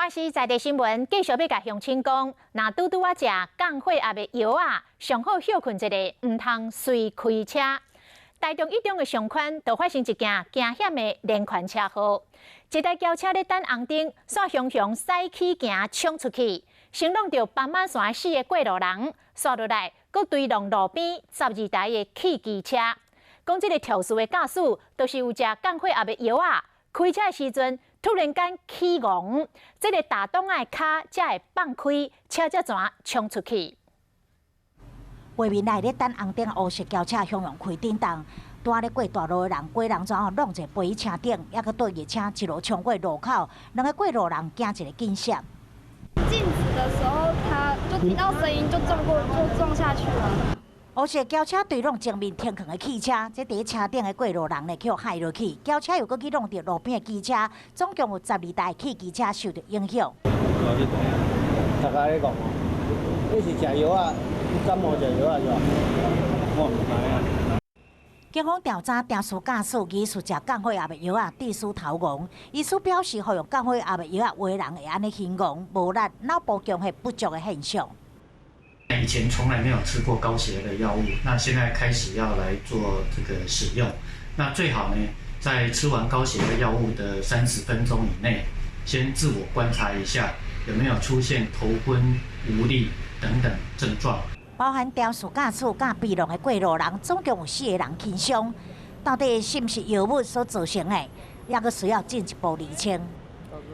華視在地新聞繼續欲共鄉親講，若拄拄仔食降血壓的藥仔，上好歇睏一下，毋通隨開車。台中一中的上寬就發生一件驚險的連環車禍，一台轎車咧等紅燈，煞雄雄駛起行衝出去，先挵著斑馬線四个過路人，煞落來，閣追撞路邊十二台的汽機車。講這个肇事的駕駛，就是有食降血壓的藥仔，開車的時陣突然間起戇，這个踏擋仔的跤才會放開，車才怎衝出去。畫面內咧等紅燈，烏色轎車雄雄開頂動，拄咧過大路的人，過人怎樣挵一个飛車頂，抑閣對車一路衝過路口，兩个過路人驚一个緊閃。靜止的時候，他就聽到聲音就撞過，就撞下去了。烏色轎車對挵前面停囥的汽車，這佇車頂的過路人呢，去予害落去，轎車又閣去挵著路邊的機車，總共有十二台汽機車受著影響。大家咧講哦，你是食藥啊？感冒食藥啊是吧？我毋知影。警方調查，肇事駕駛疑似食降血壓的藥仔，致使頭戇。醫師表示，服用降血壓的藥仔，有的人會按呢興戇、無力、腦部供血不足的現象。以前從來沒有吃過高血壓的藥物，那現在開始要來做這個使用。那最好呢，在吃完高血壓藥物的30分鐘以內，先自我觀察一下有沒有出現頭昏、無力等等症狀。包含肇事駕駛佮被挵的過路人，總共有四個人輕傷。到底是毋是藥物所造成的，抑閣需要進一步釐清。